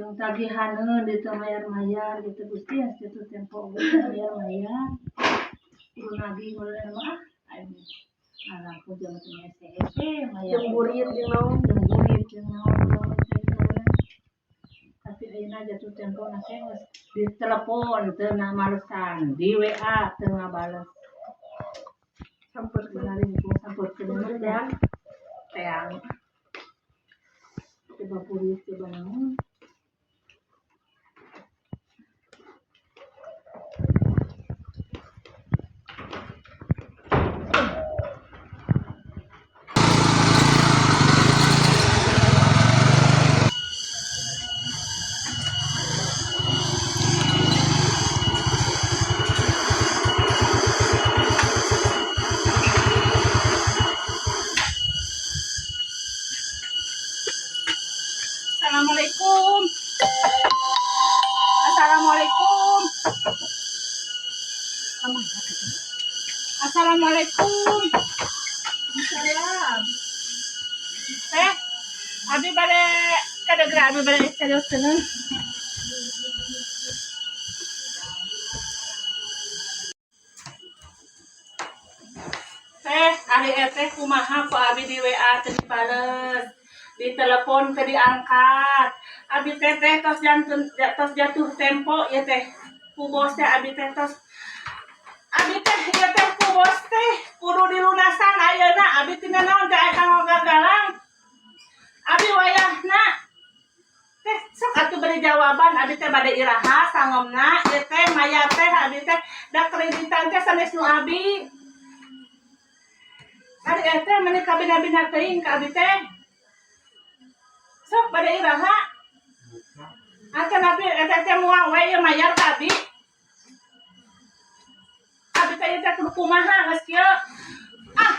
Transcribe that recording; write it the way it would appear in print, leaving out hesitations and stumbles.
Jeung tagihaneun di teu mayar-mayar gitu Gusti ya jatuh tempo oge teu mayar-mayar. Kudu nagih meureun mah ah aing ngalampu jeung teu hese-hese mayar. Jeung burit jeung naon. Jeung burit jeung naon naon teh meureun. Tapi ayeuna jatuh tempo na teh geus ditelepon teu malesan, di WA teu ngabales. Sampeurkeun. Ngaringkung sampeurkeun Teang. Teang. Coba burit coba naon. Assalamualaikum. Assalamualaikum. Assalamualaikum. Salam. Teh, abi bade kadegra abi bade serius. Teh, ari teh kumaha ku abi di WA teu dibales, di telepon teu diangkat. Abi teh teh tos jantun tos jatuh tempo ya teh. Ku bos teh abi teh tos abi teh ya teh ku bos teh kudu dilunasan ayeuna abi tina naon teh aya kanggo gagalang. Abi wayahna teh sok atuh beri jawaban abi teh bade iraha sangomna ieu teh mayar teh abi teh da kreditan teh sanes nu abi. Ari teh meni kabina-bina teuing ka abi teh. Sok bade iraha. Acan abi eta teh moal we ieu mayar ka abi. Abi teh ieu teh kudu kumaha geus kieu. Ah.